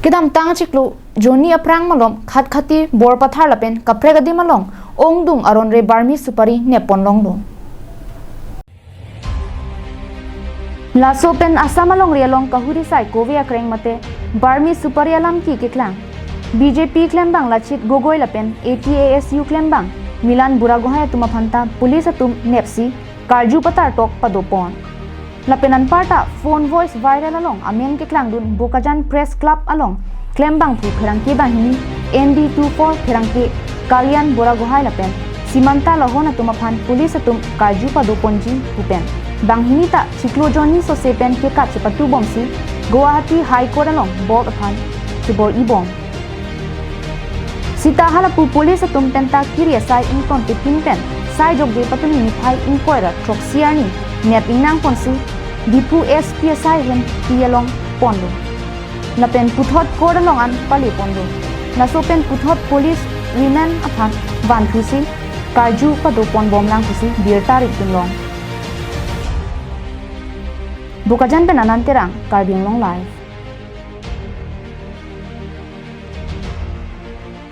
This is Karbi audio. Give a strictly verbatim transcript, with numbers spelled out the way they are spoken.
Kedamtang chiklo jonni aphrang malom Khatkhati Borpathar lapen kaprek adim along ongdung aron re Burmese supari nep pon longlo. Laso pen Assam alongri along kahuri sai kove akreng mate Burmese supari alam ki keklang. B J P klembang Lachit Gogoi lapen A T A S U klembang Milan Buragohai atum aphanta police atum nepsi karju patar tok pado pon. Lapen anparta phone voice viral along amen keklangdun Bokajan Press Club along klembangphu pherangke banghini N D two four pherangke Kalyan Buragohai lapen Simanta Lohon atum aphan police atum karju pado ponji pu pen banghini ta chiklo jonni sose pen kekat chepatu bomsi Guwahati High Court along bor aphan chebor-i bom. Sita halapu police atum penta kiri asai ington tipin pen sai jokje patumi niphai ingkoi ra throksi arni nep ingnang ponsi Diphu S P asai hem pi along ponlo. Lapen puthot court along an pale ponlo. Laso pen puthot police remand aphan vanthusi karju pado pon bom lang pusi birta rik dunlong. Bokajan pen Anand Terang, Karbi Anglong Live.